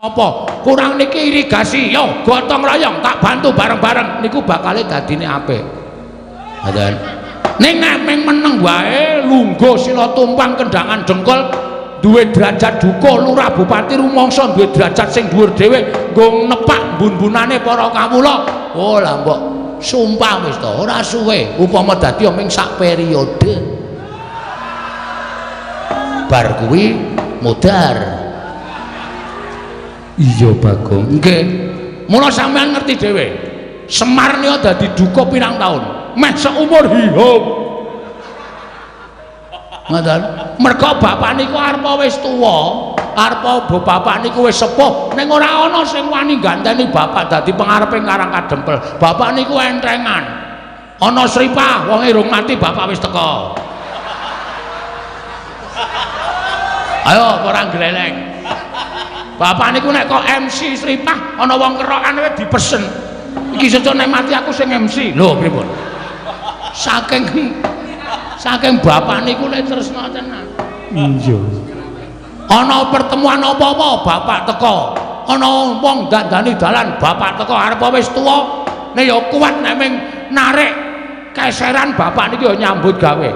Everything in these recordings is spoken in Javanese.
Apa kurang niki irigasi, yo gotong royong tak bantu bareng-bareng niku bakale dadine apik. Ngoten. Ning nek ming meneng wae lungguh sila tumpang kendangan dengkul duwe derajat duka lurah bupati rumangsa duwe derajat sing dhuwur dhewe nggo nepak bun-bunane para kawula. Oh lah mbok sumpah wis to ora suwe upama dadi ming sak periode. Bar kuwi modar. Iya Bagong. Nggih. Mula sampean ngerti dhewe. Semar nika dadi duka pirang taun? Meh seumur hidup. Ngoten. Merga bapak niku arepa wis tuwa, arepa bapak niku wis sepuh, ning ora ana sing wani ganteni bapak dadi pengarepe Karang Kadempel. Bapak niku entengan. Ana sripah wonge rung mati bapak wis teka. Ayo ora gleleng. Bapak niku nek kok MC Sripah ana wong kerokan wis dipesen. Iki sesuk nek mati aku sing MC. Lho pripun? Saking bapak niku lek tresna tenan. Iya. Ana pertemuan apa-apa bapak teko. Ana wong dandani dalan bapak teko arep wis tuwa nek ya kuat nek ming narik keseran bapak niku ya nyambut gawe.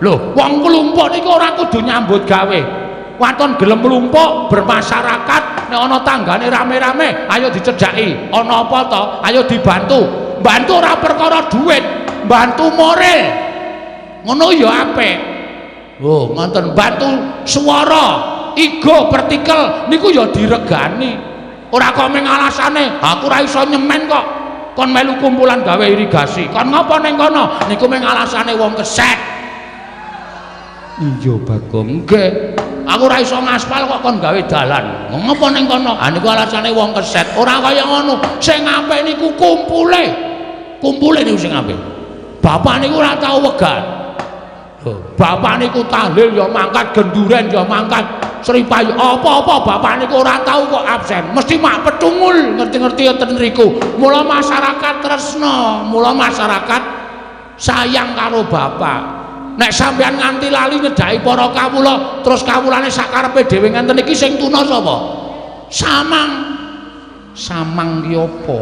Lho, wong klumpuk niku ora kudu nyambut gawe. Waton gelem mlumpuk bermasyarakat nek ana tanggane rame-rame ayo dicedhaki, ana apa to ayo dibantu. Bantu ora perkara duit, bantu moral. Ngono ya apik. Oh, ngoten bantu swara, ego partikel niku ya diregani. Ora kok mung alasane aku ora iso nyemen kok kon melu kumpulan gawe irigasi. Kon ngopo ning kono? Niku mung alasane wong keset. Iya Bagong. Nggih. Aku ora iso ngaspal kok kon gawe dalan. Ngopo ning kono? Ah niku alasane wong keset. Ora kaya ngono. Sing apik niku kumpule. Kumpule niku sing apik. Bapak niku ora tau wegan. Lho, bapak niku tahlil ya mangkat, genduren ya mangkat, sripayu apa-apa bapak niku ora tau kok absen. Mesti mak petungul ngerti-ngerti ten riku. Mula masyarakat tresna, mula masyarakat sayang karo bapak. Nek sampean nganti lali nyedhaki para kawula, terus kawulane sak karepe dhewe ngenten iki sing tuna sapa? Samang. Samang ki apa?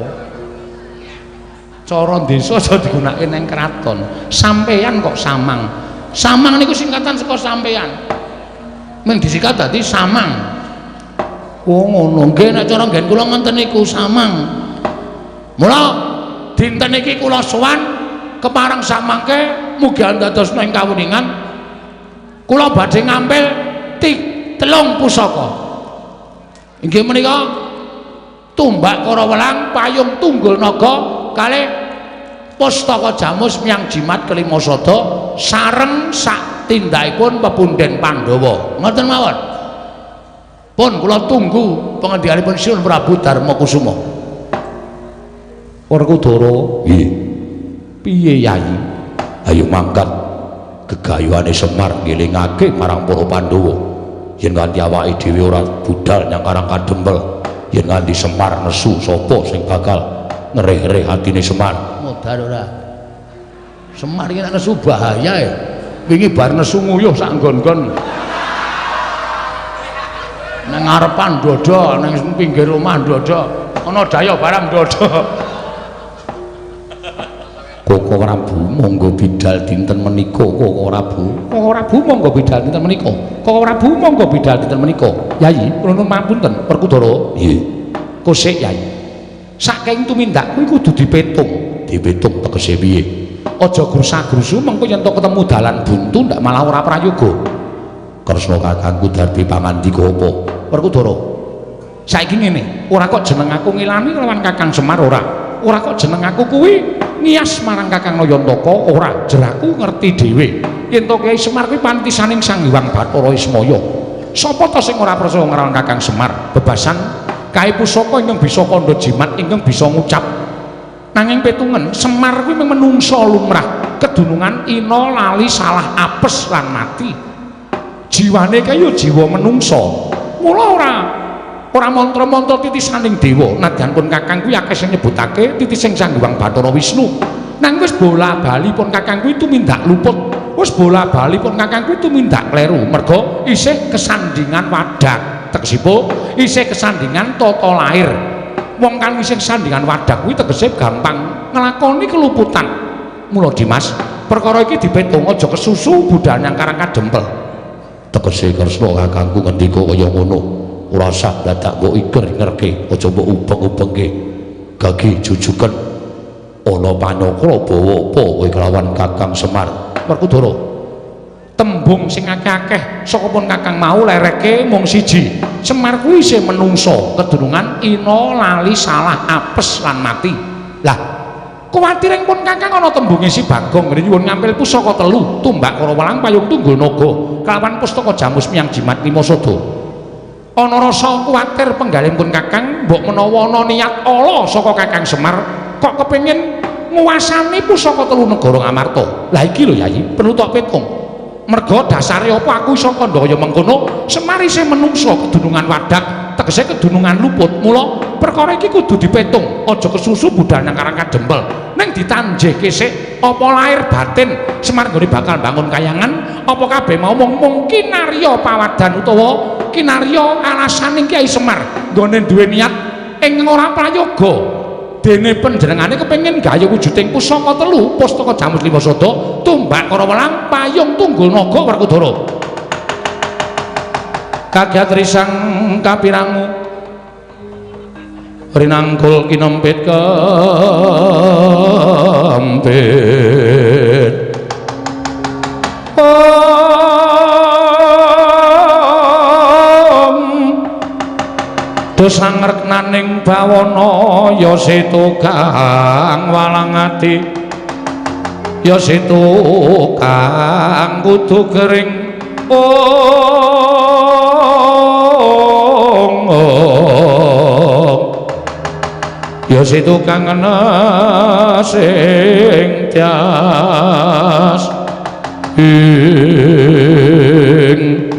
Cara desa aja digunakake ning kraton. Sampeyan kok samang. Samang niku singkatan saka sampeyan. Mung disikat dadi samang. Oh ngono. Nggih nek cara nggen kula ngoten niku samang. Mula dinten iki kula sowan kepareng samangke mugi dados ing kawuningan kula badhe ngampil telung pusaka. Inggih menika tumbak Karawelang, payung tunggul naga kalih pustaka jamus miang jimat kelima sada sareng sak tindakipun pepunden Pandhawa. Ngoten mawon. Pun kula tunggu pengendikanipun Sinuwun Prabu Darma Kusuma. Werkudara, nggih. Piye Yayi? Ayo mangkat gegayuhane Semar ngelingake marang para Pandhawa. Yen nganti awake dhewe ora budal nyang Karang Kadempel, yen nganti Semar nesu sapa sing bakal ngereh-reh atine Semar? Modar ora. Semar iki nek nesu bahaya ya. Wingi bar nesu nguyuh sak nggon-nggon. Nang ngarepan ndodho, nang pinggir omah ndodho, ana daya barang ndodho. Koko Prabu monggo bidal dinten menika. Koko Prabu, Koko Prabu monggo bidal dinten menika. Koko Prabu monggo bidal dinten menika. Yayi, kula nuwun pangapunten. Werkudara. Nggih. Kosek Yayi. Saking tumindak kuwi kudu dipetung. Dipetung tegese piye? Aja grusa-grusu mengko yen to ketemu dalan buntu ndak malah ora prayoga. Kresna kakangku darbi pangandika apa? Werkudara. Saiki ngene, ora kok jeneng aku ngilani lawan Kakang Semar ora. Ora kok jeneng aku kuwi ngiyas marang Kakang Nayantaka ora, jeraku ngerti dhewe. Yen to Kyai Semar kuwi pantisaning Sang Hyang Bathara Ismaya. Sapa to sing ora percaya marang Kakang Semar? Bebasan kae pusaka ingkang bisa kandha jimat ingkang bisa ngucap. Nanging petungen Semar kuwi menungsa lumrah, kedunungan ina lali salah apes lan mati. Jiwane kae ya jiwa menungsa. Mula ora mantra-mantra titisaning dewa. Nadyan pun Kakang kuwi akeh sing nyebutake titising Sang Hyang Bathara Wisnu. Nang wis bola-bali pun Kakang kuwi tumindak luput. Wis bola-bali pun Kakang kuwi tumindak kleru merga isih kesandingan wadak. Tegesipun isih kesandingan tata lahir. Wong kang isih kesandingan wadak kuwi tegese gampang nglakoni keluputan. Mula Dimas, perkara iki dipetung aja kesusu budal nang Karang Kadempel. Tegese Kresna kakangku ngendika kaya ngono. Ora usah dadak mbok iger-igerke, aja mbok ubeng-ubengke. Gagi jujuken ana panyakra bawa apa kowe kelawan Kakang Semar. Werkudara, tembung sing akeh-akeh saka pun Kakang mau lereke mung siji. Semar kuwi isih menungsa, kedunungan ina lali salah apes lan mati. Lah, kuwatir pun Kakang ana tembunge si Bagong ngene nyuwun ngampil pusaka telu, tumbak kara welang payung tunggul naga kelawan pustaka jamus miyang jimat lima sada. Ana rasa kuwatir penggalih pun Kakang mbok menawa ana niat ala saka Kakang Semar kok kepengin nguwasani pusaka telu negara Ngamarta. Lah iki lho Yayi, perlu tok petung. Merga dasare apa aku iso kandha kaya mengkono? Semar isih menungsa kedunungan wadak, tegese kedunungan luput. Mula perkara iki kudu dipetung, aja kesusu budal nang Karang Kadempel. Ning ditanjihke sik apa lahir batin Semar nggone bakal bangun kayangan, apa kabeh mau mung kinarya pawadan utawa kinarya alasaning Kyai Semar nggone duwe niat ing ora prayoga. Dene panjenengane kepengin gayuh wujuding pusaka telu, pustaka jamus lima sada, tumbak kara welang, payung tunggul naga Werkudara. Kagiat risang kapirangu rinangkul kinempit kempit. Om sangreknaning bawana ya setu kang walang ati, ya setu kang kudu kering. Ong ya setu kang ana sing tias ing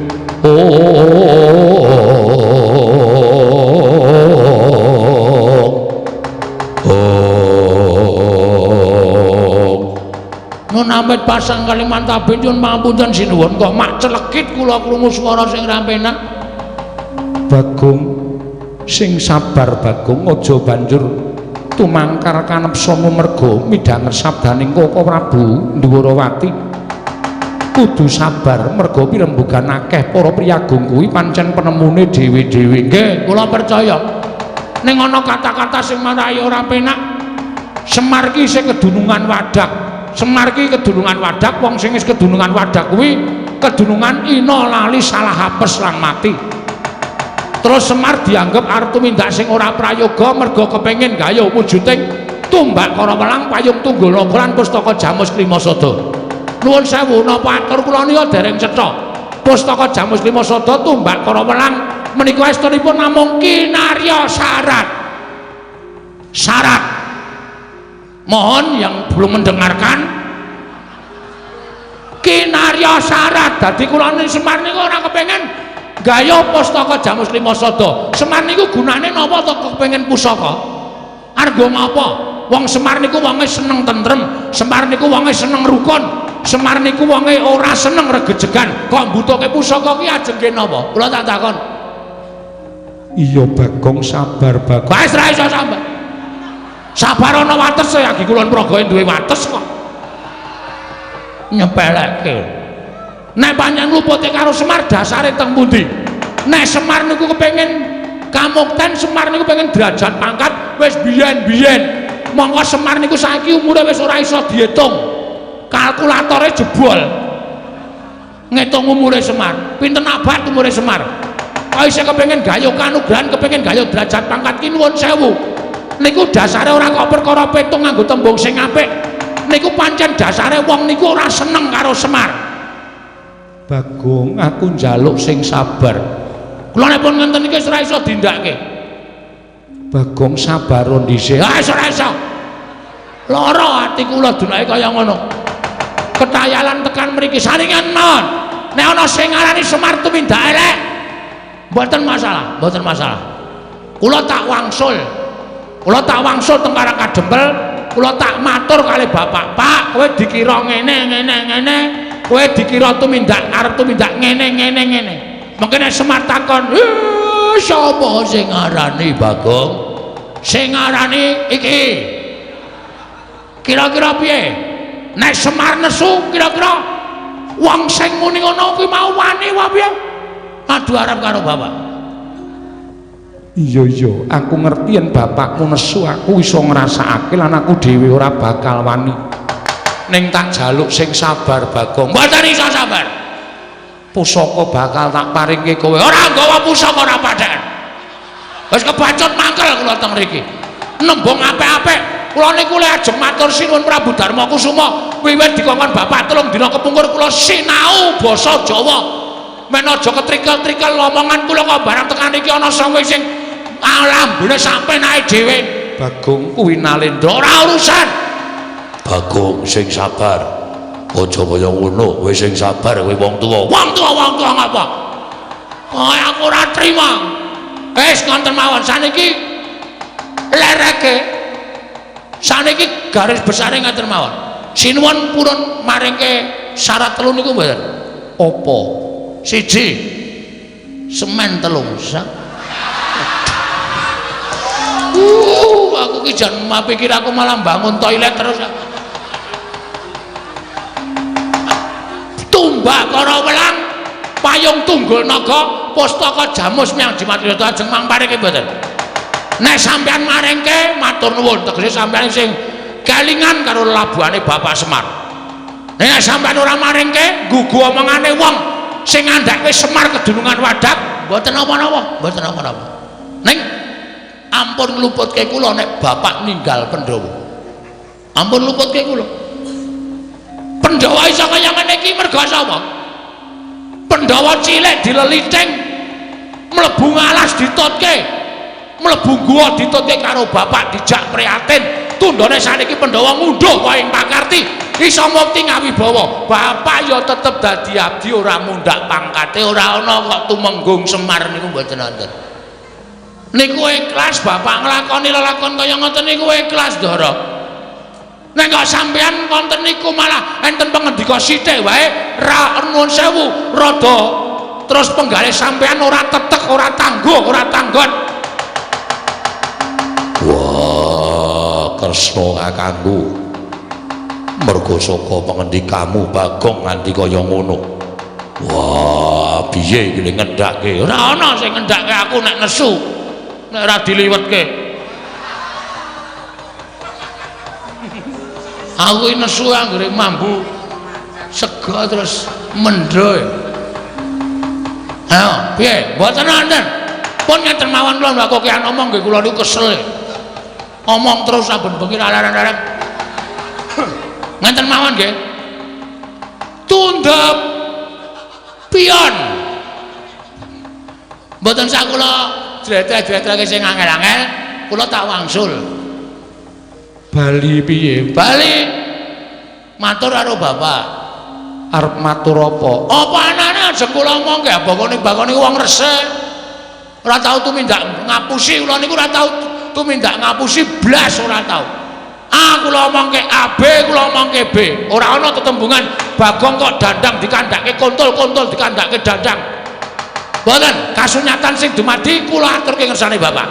Nun amit pasang Kalimantan nyuwun pangapunten sinuwun kok mak celekit kula krungu swara sing ra penak. Bagong sing sabar Bagong, aja banjur tumangkar kanepsamu merga midhanget sabdaning Koko Prabu Ndhuwarawati. Kudu sabar merga pirembugan akeh para priyagung kuwi pancen penemune dhewe-dhewe. Nggih, kula percaya. Ning ana kata-kata sing marai ora penak. Semar ki isih kedunungan wadak. Semar ki kedunungan wadak, wong sing wis kedunungan wadak kuwi kedunungan ina lali salah apes lan mati. Terus Semar dianggep arep tumindak sing ora prayoga merga kepengin gayuh wujuding tumbak kara welang payung tunggul naga lan pustaka jamus klima sada. Nuwun sewu napa atur kula nika dereng cetha. Pustaka jamus klima sada tumbak kara welang menika estunipun namung kinarya syarat. Syarat. Mohon yang belum mendengarkan, kinarya syarat. Dadi kula Semar niku ora kepengin gayuh pustaka jamus lima sada. Semar niku gunane napa to kepengin pusaka? Argo ngapa? Wong Semar niku wonge seneng tentrem, Semar niku wonge seneng rukun, Semar niku wonge ora seneng regejegan. Kok mbutuhke pusaka ki ajeng nggih napa? Kula tak takon. Iya Bagong, sabar Bagong. Wis ra iso sabar. Sabar ana watese, agi kulon praga duwe wates kok. Nyepeleke. Nek pancen lupute karo Semar dasare teng pundi? Nek Semar niku kepengin kamukten, Semar niku pengen derajat pangkat wis biyen-biyen. Mongko Semar niku saiki umure wis ora iso diitung. Kalkulatore jebol. Ngitung umure Semar. Pinten abad umure Semar? Kok isih kepengin gayuh kanugrahan, kepengin gayuh derajat pangkat ki nuwun sewu. Niku dasare ora kok perkara petung nganggo tembung sing apik. Niku pancen dasare wong niku ora seneng karo Semar. Bagong, aku njaluk sing sabar. Kula nek pun ngenten iki wis ora iso dindakake. Bagong sabar dhisik. Ah wis ora iso. Lara ati kula dunake kaya ngono. Ketayalan tekan mriki saringan mawon. Nek ana sing ngarani Semar tumindak elek, mboten masalah, mboten masalah. Kula tak wangsul. Kula tak wangsul teng Karang Kadempel, kula tak matur kali bapak, "Pak, kowe dikira ngene ngene ngene, kowe dikira tumindak arep tumindak ngene ngene ngene." Mungkin nek Semar takon, Sapa sing ngarani Bagong? Sing ngarani iki. Kira-kira piye? Nek Semar nesu kira-kira wong sing muni ngono kuwi mau wani wae piye? Adu arep karo bapak. Iya iya, aku ngerti yen bapakmu nesu, aku iso ngrasakake lan aku dhewe ora bakal wani. Ning tak jaluk sing sabar Bagong. Mboten iso sabar. Pusaka bakal tak paringke kowe. Ora nggawa pusaka ora padhaken. Wis kebacut mangkel kula teng mriki. Nembung apik-apik. Kula niku le ajeng matur sinuwun Prabu Darma Kusuma wiwit dikongkon bapak 3 dina kepungkur kula sinau basa Jawa. Men aja ketrikel-trikel omongan kula kok barang tekan iki ana sanga sing lambene sampe nae dhewe. Bagong kuwi Nalendra ora urusan. Bagong sing sabar. Aja kaya ngono, kowe sing sabar kowe wong tuwa. Wong tuwa wong tuwa ngapa? Oh, aku ora trima. Wis ngoten mawon saniki lereke. Saniki garis besare ngaten mawon. Sinuwun purun maringke syarat 3 niku mboten. Apa? Siji. Semen 3 sak. Aku ki jan pikir aku malah bangun toilet terus. Tumbak kara welang, payung tunggul naga, pustaka jamus miang jimat wirata ajeng mangparike mboten. Nek sampean maringke matur nuwun, tegese sampean sing kelingan karo labuhane Bapak Semar. Nek sampean ora maringke, nggugu omongane wong sing ngandhake Semar kedunungan wadak, mboten napa-napa, mboten napa-napa. Ning ampun ngluputke kula nek bapak ninggal Pandhawa. Ampun ngluputke kula. Pandhawa iso kaya ngene iki merga sapa? Pandhawa cilik dileliting, mlebu ngalas ditutke, mlebu guwa ditutke karo bapak dijak prihatin. Tundhone saniki Pandhawa ngunduh kaya ing pakarti, iso mukti ngawibawa. Bapak ya tetep dadi abdi ora mundhak pangkate, ora ana kok tumenggung Semar niku mboten wonten. Niku ikhlas bapak nglakoni lelakon kaya ngoten niku ikhlas Ndara. Nek kok sampean wonten niku malah enten pengendika sithik wae ra nuwun sewu rada terus penggalih sampean ora tetek, ora tangguh, ora tanggon. Wah, Kresna kakangku. Mergo saka pengendikamu Bagong nganti kaya ngono. Wah, piye iki ngendhake? Ora ana sing ngendhake aku nek nesu. Nek ora diliwetke. Aku iki nesu anggere mambu sega terus mendho. Ayo, piye? Mboten wonten. Pun ngeten mawon kula mbak kokean omong nggih kula niku kesel. Omong terus saben bengi larang-larang. Ngeten mawon nggih. Tundhep pion. Mboten sak kula jretrek-jretreke sing angel-angel, kula tak wangsul. Bali piye? Bali matur karo bapak. Arep matur apa? Apa anane aja kula omongke bakone wong resik. Ora tau tumindak ngapusi kula niku ora tau tumindak ngapusi blas ora tau. A kula omongke A, B kula omongke B. Ora ana tetembungan Bagong kok dandang dikandhake kontol, kontol dikandhake dandang. Mboten, kasunyatan sing dumadi kula aturke ngersane bapak.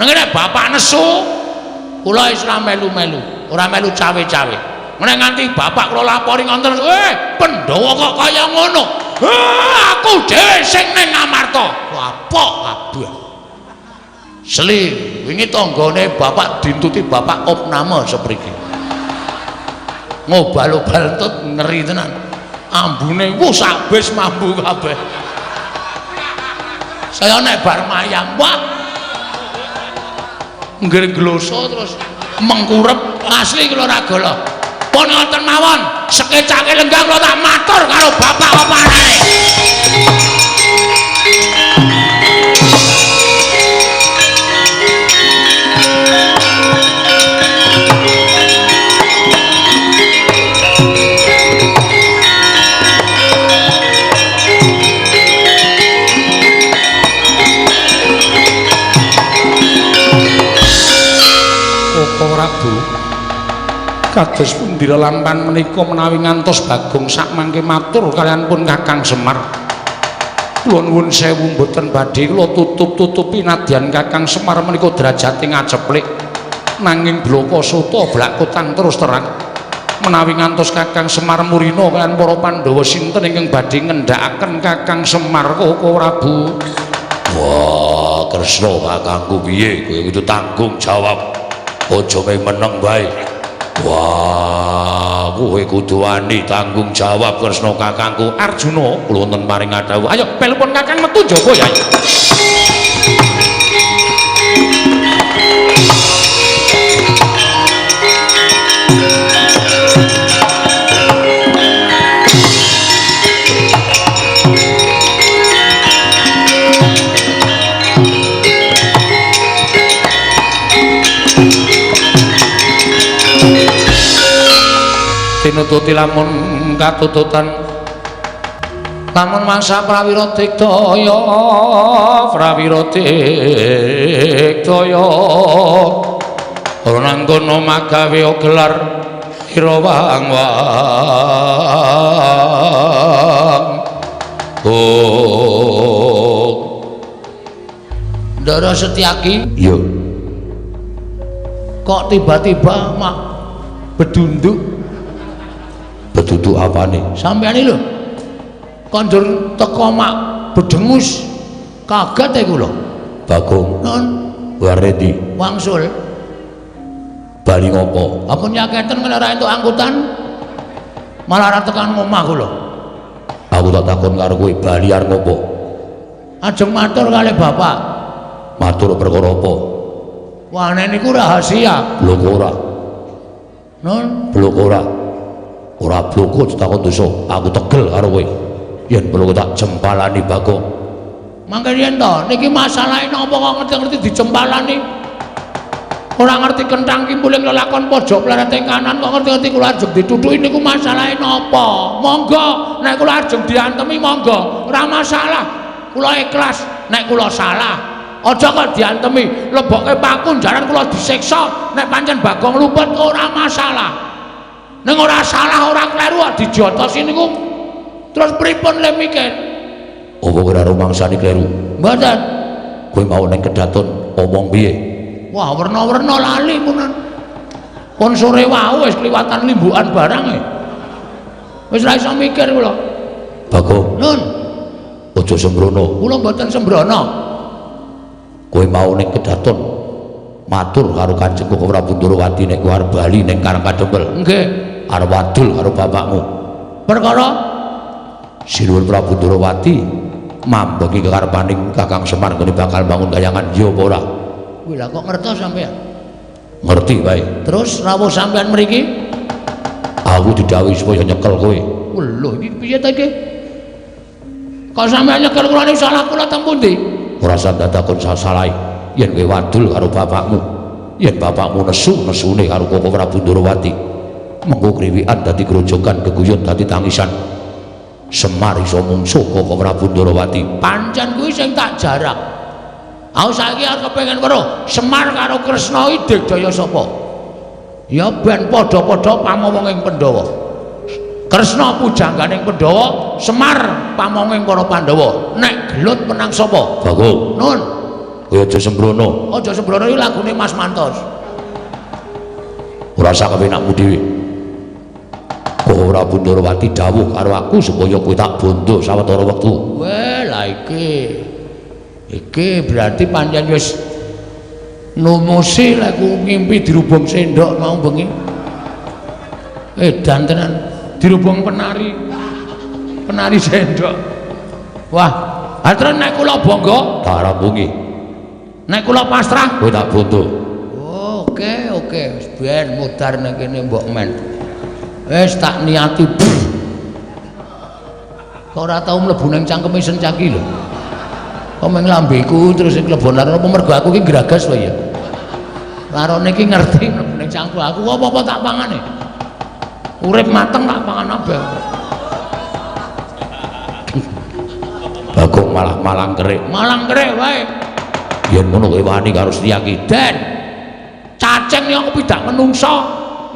Nang ngene bapak nesu kula wis ora melu-melu, ora melu cawe-cawe. Nek nganti bapak kula lapori ngoten, Pandhawa kok kaya ngono. Aku dhewe sing ning Amarta. Apok kabeh. Seli, wingi tanggane bapak dintuti bapak opname sepriki. Ngobal-obal entut ngeri tenan. Ambune wuh sak bis mambu kabeh. Saya nek bar mayang, wah. Nggih gloso terus mengkurep asli kula ora golo. Pun ngoten mawon, sekecake lenggah kula tak matur karo bapak apa anane. Prabu, kados pundi lelampan menika menawi ngantos Bagong sakmangke matur kaliyan pun Kakang Semar. Kula nuwun sewu mboten badhe kula tutup-tutupi nadyan Kakang Semar menika derajate ngaceplik. Nanging blaka sota blakotang terus terang menawi ngantos Kakang Semar murina kaliyan para Pandhawa sinten ingkang badhe ngendhakaken Kakang Semar Koko Prabu. Wah, Kresna kakangku piye kowe kudu tanggung jawab. Aja mung meneng wae. Wah, kowe kudu wani tanggung jawab Kresna kakangku. Arjuna, kula wonten paring dawuh. Ayo pelpon Kakang metu njaba ya. Tinututi lamun katututan lamun mangsa prawira digdaya prawira digdaya ora nangkono magawe gelar ira wang wang. Oh Ndara Setyaki, iya kok tiba-tiba mak bedunduk. Betutu apane? Sampeyan iki lho. Kondur teko mak bedengus. Kaget e kula. Bagong. Nun, ware ndi? Wangsul. Bali ngopo? Ampun yaketen kene ora entuk angkutan. Malah ora tekan omah kula. Aku tak takon karo kowe bali arep ngopo? Ajeng matur kalih bapak. Matur perkara apa? Wah, nek niku rahasia. Lho kok ora? Nun, lho kok ora? Ora bloko takon dosa, aku tegel karo kowe. Yen perlu tak jempalani Bagong. Mangke yen to, niki masalahe napa kok ngerti-ngerti dijempalani? Ora ngerti kenthang kimpuling lelakon pojok plerete kanan kok ngerti-ngerti kula ajeng ditutuki niku masalahe napa? Monggo, nek kula ajeng diantemi monggo, ora masalah. Kula ikhlas nek kula salah. Aja kok diantemi, lebokke paku jaran kula disiksa, nek pancen Bagong luput ora masalah. Ning ora salah ora kleru kok dijotosi niku terus pripun le mikir? Apa ora rumangsani kleru? Mboten. Kowe mau ning kedaton omong piye? Wah, werna-werna lali punan. Pun sore wau wis kliwatan limbukan barang e. Wis ora iso mikir kula. Bagong. Nun. Aja sembrono. Kula mboten sembrono. Kowe mau ning kedaton matur karo Kanjeng Koko Prabu Ndorowati nek kowe arep bali ning Karang Kadempel. Nggih. Arep wadul karo bapakmu. Perkara Sinuwun Prabu Ndorowati mambengi kekarepaning Kakang Semar nggone bakal bangun kayangan ya apa ora? Kuwi lha kok ngertos sampeyan? Ngerti wae. Terus rawuh sampeyan mriki? Aku didhawuhi supaya nyekel kowe. Lho iki piye ta iki? Kok sampeyan nyekel kula niku salah kula teng pundi? Ora usah takon salahe. Yen kowe wadul karo bapakmu, yen bapakmu nesu nesune karo Koko Prabu Ndorowati, mengko kriwikan dadi grojogan, geguyon dadi tangisan. Semar iso mungsuh Koko Prabu Ndorowati. Pancen kuwi sing tak jarak. Aku saiki arep kepengin weruh Semar karo Kresna iki digdaya sapa? Ya ben padha-padha pamomonging Pandhawa. Kresna pujangganing Pandhawa, Semar pamonging para Pandhawa. Nek gelut menang sapa? Bagong. Nun. Kowe aja sembrono. Aja sembrono iki lagune Mas Mantos. Ora usah kepenakmu dhewe. Koko Prabu Ndorowati dawuh karo aku supaya kowe tak bondo sawetara wektu. Weh, lah iki. Iki berarti pancen wis numusi lek ku ngimpi dirubung sendok mau bengi. Edan tenan dirubung penari. Penari sendok. Wah, ha terus nek kula bangga tak rampungi. Nek kula pasrah kowe tak bondo. Oke, oke, wis ben mudar ning kene mbok men. Wis tak niati. Kok ora tau mlebu ning cangkeme Sencaki lho. Kok meng lambeku terus sing klebon laron apa mergo aku ki gragas wae ya. Larone ki ngerti mlebu ning cangkem aku apa-apa tak pangane. Urip mateng tak pangan kabeh. Bagong malah malang kerik. Malang kerik wae. Yen ngono kowe wani karo Setyaki. Den. Cacing yang kepidak menungso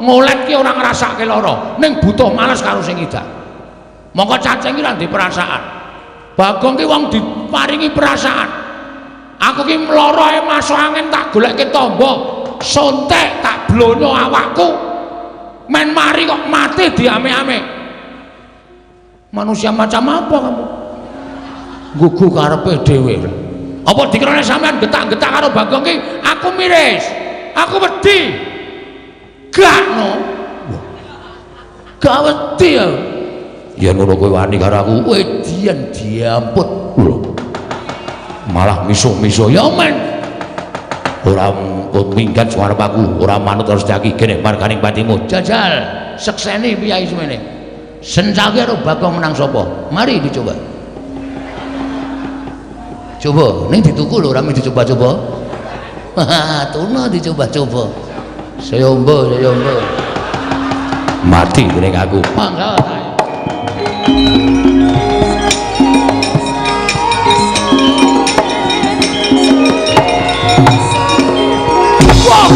ngolet ki ora ngrasake lara, ning butuh males karo sing idak. Mongko cacing ki ora ndek perasaan. Bagong ki wong diparingi perasaan. Aku ki mloro ae masuk angin tak golekke tamba, sontek tak blonyo awakku. Men mari kok mati diame-ame. Manusia macam apa kamu? Gugu karepe dhewe. Apa dikirane sampean getak-getak karo Bagong ki aku miris. Aku wedi. Gak no. Gak wedi ya. Yen ngono kowe wani karo aku, wedian diamput. Lho. Malah misuh-misuh ya men. Ora minggat suarep aku, ora manut terus daki kene marganing patimu. Jajal, sekseni piyai semene. Sencaki karo Bagong menang sapa? Mari dicoba. Coba, ning dituku lho ora dicoba-coba. Tuna dicoba-coba. Saya ombo, saya ombo. Mati dening aku. Mangga ta. Wow.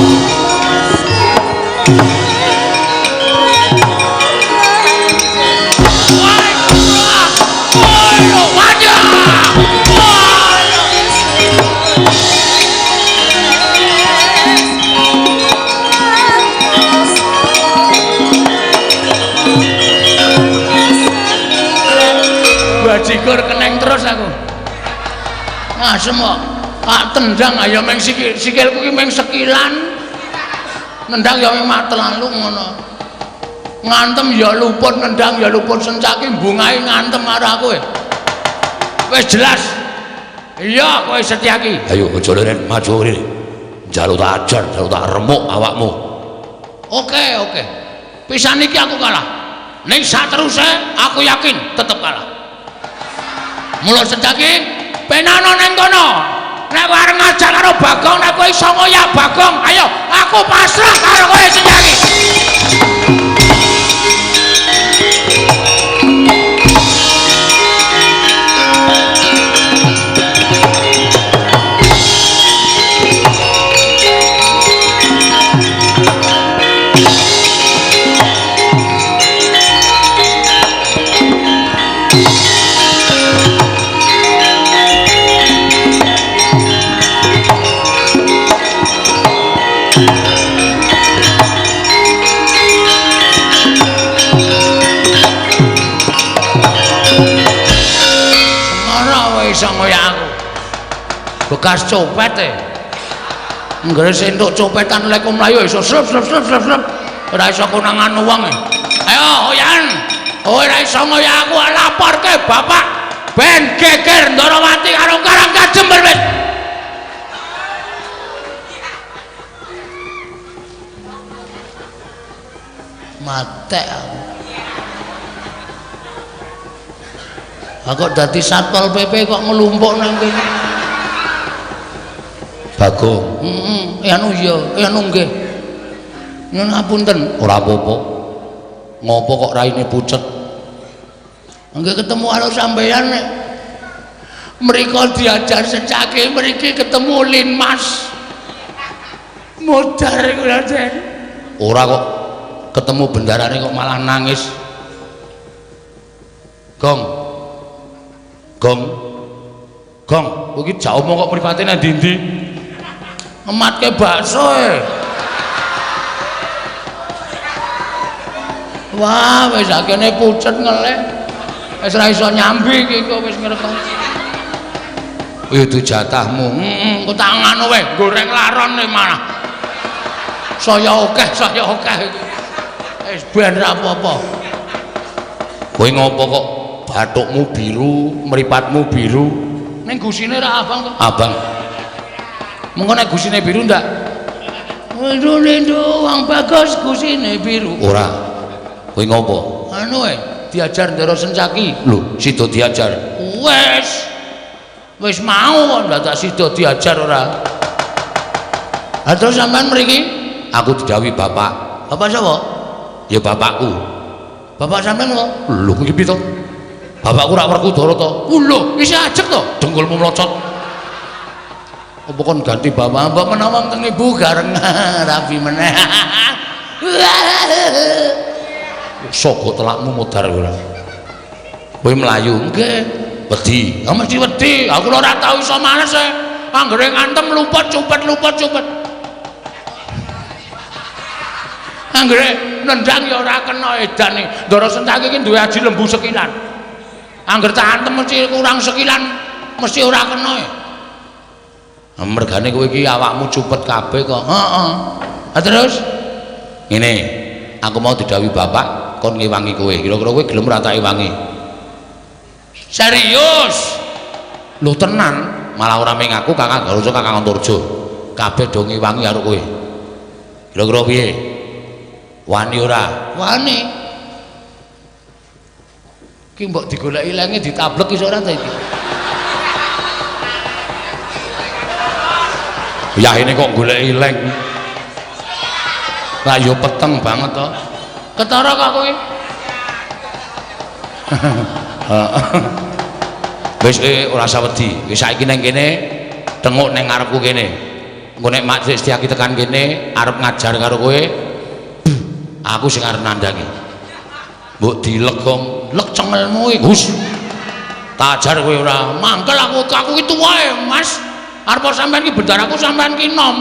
Bajigur keneng terus aku. Ngasem kok. Tak tendang ayo meng sikil, sikilku ki meng sekilan. Nendang ya meng matelalu ngono. Ngantem ya luput, nendang ya luput, Sencaki bungahe ngantem karo aku. Wis jelas. Iya, kowe Setyaki. Ayo aja leren, maju rene. Njaluk tak ajar, njaluk tak remuk awakmu. Oke, oke. Pisan iki aku kalah. Ning sateruse aku yakin tetep kalah. Mula Setyaki penano ning kono. Nek kowe arep ngajak karo Bagong, nek kowe iso ngoyak Bagong, ayo aku pasrah karo kowe Setyaki. Bekas copet e. Nggere entuk copetan lek mlayu iso slep slep slep slep slep. Ora iso konangan wong e. Ayo oyan. Ora iso ngoyak aku laporke bapak ben geger Ndarawati karo Karang Kajember wis. Matek aku. Aku dadi Satpol PP kok nglumpuk nang kene. Bagong. Heeh, anu iya, anu nggih. Nyuwun ngapunten. Ora apa-apa. Ngopo kok raine pucet? Nggih ketemu karo sampeyan nek mriko diajar Sencaki, mriki ketemu Linmas. Modar iku lho. Ora kok ketemu bendarane kok malah nangis. Gong. Gong. Gong, kowe iki jak omong kok mripate nang ndi-ndi? Ngematke bakso e. Wah, wis akene pucet ngelih. Wis ora iso nyambi iki kok wis ngerti. Itu jatahmu. Heeh, kok tak nganu wae, goreng laron e malah. Saya akeh, saya akeh iki. Wis ben ra apa-apa. Kowe ngopo kok bathukmu biru, mripatmu biru? Ning gusine ra abang to? Abang. Mengko nek gusine biru ndak? Lindu wong bagus gusine biru. Ora. Kowe ngopo? Anu e, diajar Ndara Sencaki. Lho, sida diajar. Wis. Wis mau kok ndak sida diajar ora. Ha terus sampean mriki? Aku didhawuhi bapak. Bapak sapa? Ya bapakku. Bapak sampean kok? Lho, iki piye to? Bapakku rak Werkudara to. Lho, isih ajeg to? Dengkulmu mlocot. Apa kon ganti bapak? Mbok menawa teng ibu gareng rabi meneh. Sogo telakmu modar ora. Kowe mlayu. Nggih. Wedi. Ya mesti wedi. Aku lho ora tau iso males e. Anggere ngantem luput cupet luput cupet. Anggere nendang ya ora kena edan iki. Ndara Sencaki iki duwe aji lembu sekilan. Angger tak antem mesti kurang sekilan, mesti ora kena. Mergane kowe iki awakmu cupet kabeh kok. Heeh. Ha terus ngene, aku mau didhawuhi bapak kon ngewangi kowe. Kira-kira kowe gelem ora tak ewangi? Serius? Lho tenan, malah ora ming aku Kakang Garuca, Kakang Antarja. Kabeh do ngewangi karo kowe. Kira-kira piye? Wani ora? Wani. Ki mbok digoleki lenge ditablek iso ora ta iki? Ya ini kok goleki leng. Lah yo peteng banget to. Ketara kok kowe? Wis ora usah wedi. Wis saiki nang kene tenguk nang ngarepku kene. Engko nek Mak Setyaki tekan kene arep ngajar karo kowe, aku sing arep nandhangi. Mbok dilegong, lek cengelmu iki, Gus. Tak ajar kowe ora. Mangkel aku, aku ki tuwa, Mas. Arep sampean ki bendaraku sampean ki nom.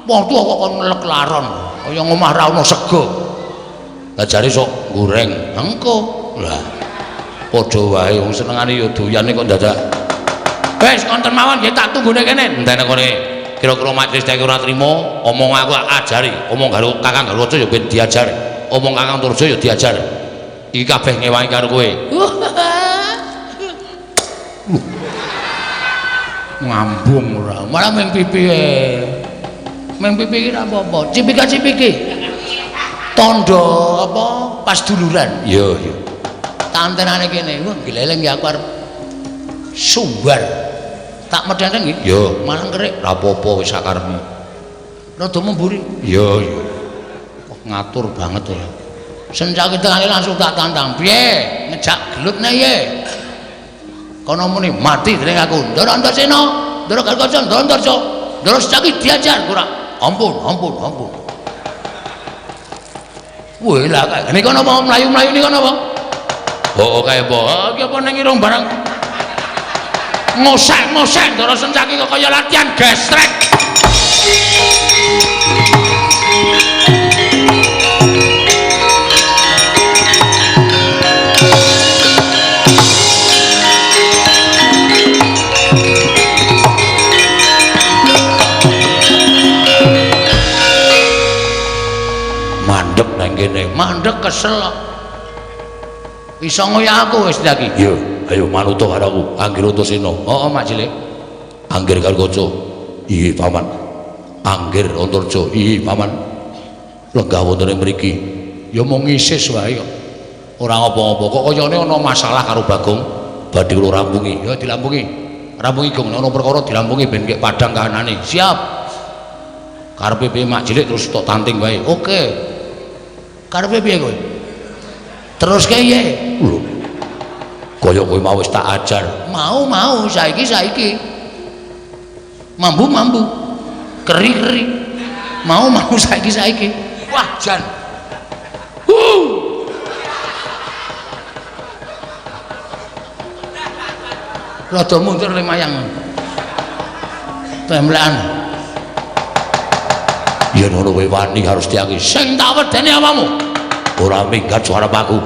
Wong tuwa kok kon ngelek laron. Kaya ngomah ra ono sego. Lah jare sok goreng. Engko. Lah padha wae wong senengane ya doyane kok dadak. Wis konten mawon nggih tak tunggune kene. Entene kene. Kira-kira majelis tek ora trimo, omong aku ajari, omong karo Kakang Garuca ya ben diajar, omong Kakang Turja ya diajar. Iki kabeh ngewangi karo kowe. Ngambung ora, malah ming pipi. Ming pipi iki ora apa-apa, cipika-cipiki. Tandha apa pas duluran. Iya, iya. Tantenane kene, wah gleleng ya aku arep sumbar. Tak medhenteng nggih. Iya, malah kerik. Ora apa-apa wis sakarepmu. Rada memburi. Iya, iya. Wah ngatur banget ya. Sencaki tengane langsung tak tantang. Piye? Ngejak gelut ne ye? Kono muni mati dening aku. Ndara Antasena, Ndara Garukaca, Ndara Antarja. Ndara Sencaki diajar ora. Ampun, ampun, ampun. Wih lah kae. Niku napa mlayu-mlayu niku napa? Oh kae apa? Iki apa ning irung barang ngosek-ngosek Ndara Sencaki kok kaya latihan gesrek. Mandek nang kene, mandek kesel. Iso ngoyak aku wis lagi. Iya, ayo manut karo aku, Anggir Antasena. Heeh, Mak Cilik. Anggir Garukaca. Iya, Paman. Anggir Antarja. Iya, Paman. Lenggah wonten ing mriki. Ya mung ngisis wae kok. Ora apa-apa. Kok kayane ana masalah karo Bagong, badhe kula rampungi. Ya dilampungi. Rampungi Gong, ana perkara dilampungi ben kek padhang kahanane. Siap. Karepe piye Mak Cilik terus tok tanting wae. Oke. Karepe piye kowe? Terus kaya lho. Kaya kowe mau wis tak ajar. Mau-mau saiki saiki. Mambu-mambu. Keri-keri. Mau-mau saiki saiki. Wah, jan. Rada mundur lumayan. Temblekan. Yen ngono kowe wani harus diaki. Sing tak wedeni awakmu. Ora minggat suara aku.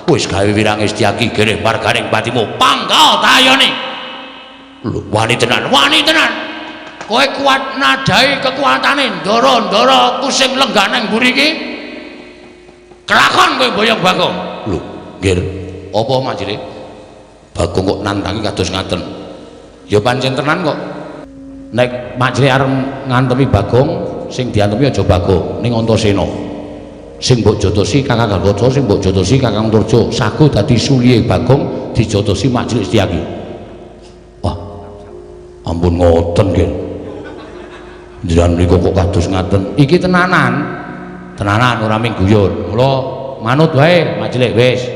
Wis gawe wirange Setyaki gereh marganing patimu. Pangga tayone. Lho, wani tenan, wani tenan. Kowe kuat nadai kekuatane ndara-ndara aku sing lenggah nang mburi iki. Kelakon kowe boyong Bagong. Lho, nggih. Apa Mak Cilik? Bagong kok nantangi kados ngaten. Ya pancen tenan kok. Nek Mak Cilik arep ngantemi Bagong, sing diantemi aja Bagong, ning Antasena. Sing mbok jotosi Kakang Garukaca, sing mbok jotosi Kakang Turja, sago dadi sulihe Bagong dijotosi Mak Cilik Setyaki. Wah. Ampun ngoten nggih. Njenengan mriku kok kados ngaten. Iki tenanan. Tenanan ora mung guyon. Mula manut wae Mak Cilik wis.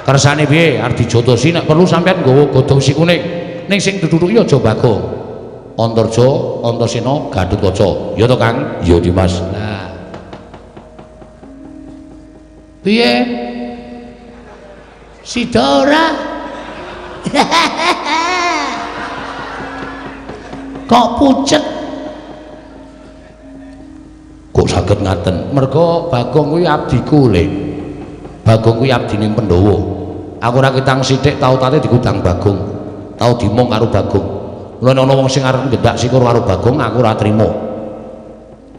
Kersane piye arep dijotosi nek perlu sampean nggawa godhong si kuning. Ning sing ditutuki aja Bagong. Antarja, Antasena, Gatotkaca. Ya to, Kang? Ya, Dimas. Lah. Piye? Sida ora? Kok pucet? Kok saged ngaten? Merga Bagong kuwi abdiku, Le. Bagong kuwi abdine Pandhawa. Aku ora ketang sithik tau tate digudang Bagong. Tau dimong karo Bagong. Mula nek ana wong sing arep nggendak sikur karo Bagong, aku ora trima.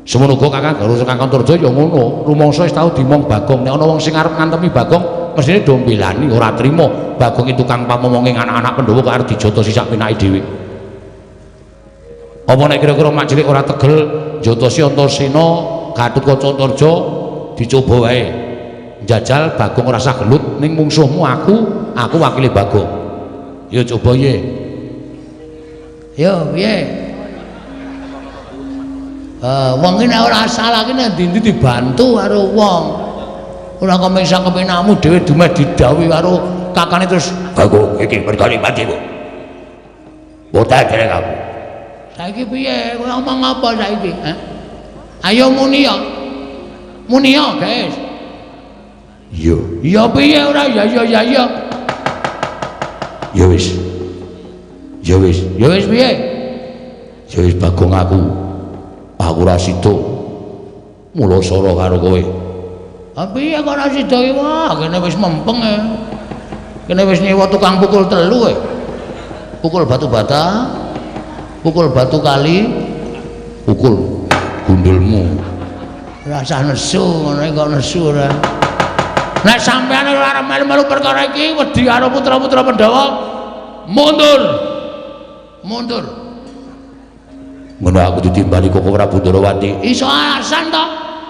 Semono uga Kakang Garuda Kakang Antarja ya ngono, rumangsa wis tau dimong Bagong. Nek ana wong sing arep ngantemi Bagong, mestine do mbelani, ora trima. Bagong iki tukang pamomonge anak-anak Pandhawa kok arep dijotosi sak penake dhewe. Apa nek kira-kira mak cilik ora tegel njotosi Antasena, Gatotkaca Antarja dicoba wae. Njajal Bagong ora sah gelut ning mungsuhmu aku wakile Bagong. Ya coba ye. Yo piye? Wong iki nek ora salah iki nek ndi-ndi dibantu karo wong. Ora kemesang kepenamu dhewe dumeh didhawuhi karo kakane terus Bagong iki mergane patimu. Botak derek aku. Saiki piye? Kowe ngomong apa saiki? Hah? Ayo muni ya. Muni ya, guys. Iya. Ya piye ora ya ya ya ya. Ya wis. Ya wis. Ya wis piye? Ya wis Bagong aku. Aku ora sida. Mula sora karo kowe. Ha piye kok ora sida iki? Wah, kene wis mempeng e. Kene wis nyewa tukang pukul telu e. Pukul batu bata, pukul batu kali, pukul gundulmu. Rasah nesu ngono kok nesu ora. Nek sampeyan ora arep melu-melu perkara iki wedi karo putra-putra Pandhawa, mundur. Mundur. Ngono aku ditimbali Koko Prabu Ndorowati. Iso alasan to.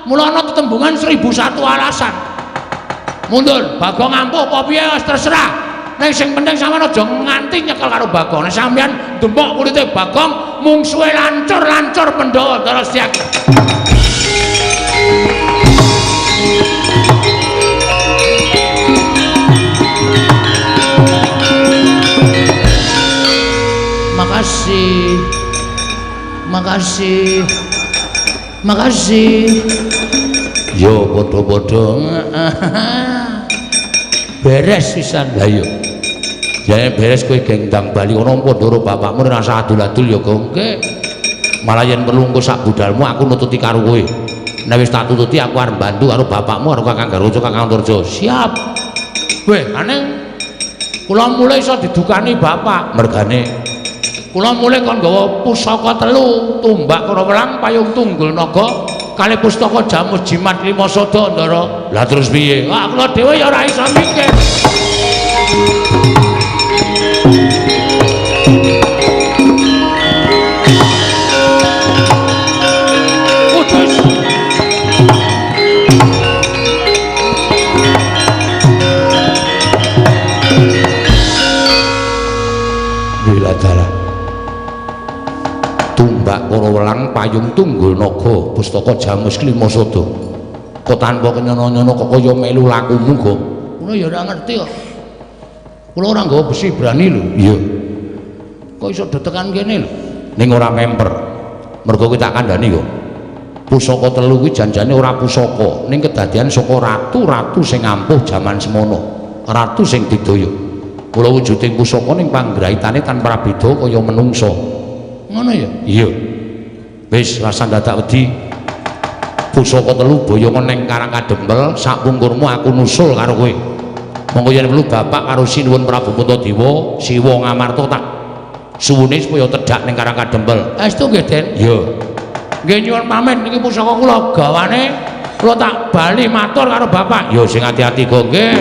Mula ana tetembungan 1001 alasan. Mundur, Bagong ampuh apa piye wis terserah. Ning sing penting sampeyan aja nganti nyekel karo Bagong. Nek sampeyan demok kulite Bagong, mungsuhe lancur-lancur Pandhawa Ndara Setyaki. Makasih. Makasih. Makasih. Yo padha-padha. Beres pisan. Lah iya. Jane beres kowe gendang bali kono padha bapakmu ora usah adul-adul ya, Gong. Nggih. Malah yen perlu engko sak budalmu aku nututi karo kowe. Nek wis tak tututi aku arep bantu karo bapakmu karo Kakang Garuda Kakang Antarja. Siap. Weh, aneh kula mulai iso didukani bapak. Mergane kula mulai kon nggawa pusaka telu, tumbak karo welang, payung tunggul naga, kalih pustaka jamus jimat lima sada, Ndara. Lah terus piye? Wah, kula dhewe ya ora iso mikir. Tumbak karo welang, payung tunggul naga, pustaka jamus lima sada. Kok tanpa kenyono-nyono kok kaya melu lakumu, Gong? Kula ya ora ngerti kok. Kula ora nggawa besi berani lho. Iya. Kok iso detekan kene lho? Ning ora memper. Mergo kowe tak kandhani kok. Pusaka telu kuwi janjane ora pusaka, ning kedadian saka ratu-ratu sing ampuh jaman semono. Ratu sing didaya. Kula wujuding pusaka ning panggraitane tanpa beda kaya menungsa. Ngono ya? Iya. Wis rasah dadak wedi. Pusaka telu boyongan ning Karang Kadempel, sakpungkurmu aku nusul karo kowe. Monggo yen perlu bapak karo Sinuwun Prabu Puntadewa, Siwa Ngamarta tak suwune supaya tedhak ning Karang Kadempel. Estu nggih, Den? Iya. Nggih nyuwun pamit niki pusaka kula gawane kula tak bali matur karo bapak. Ya sing ati-ati kok nggih.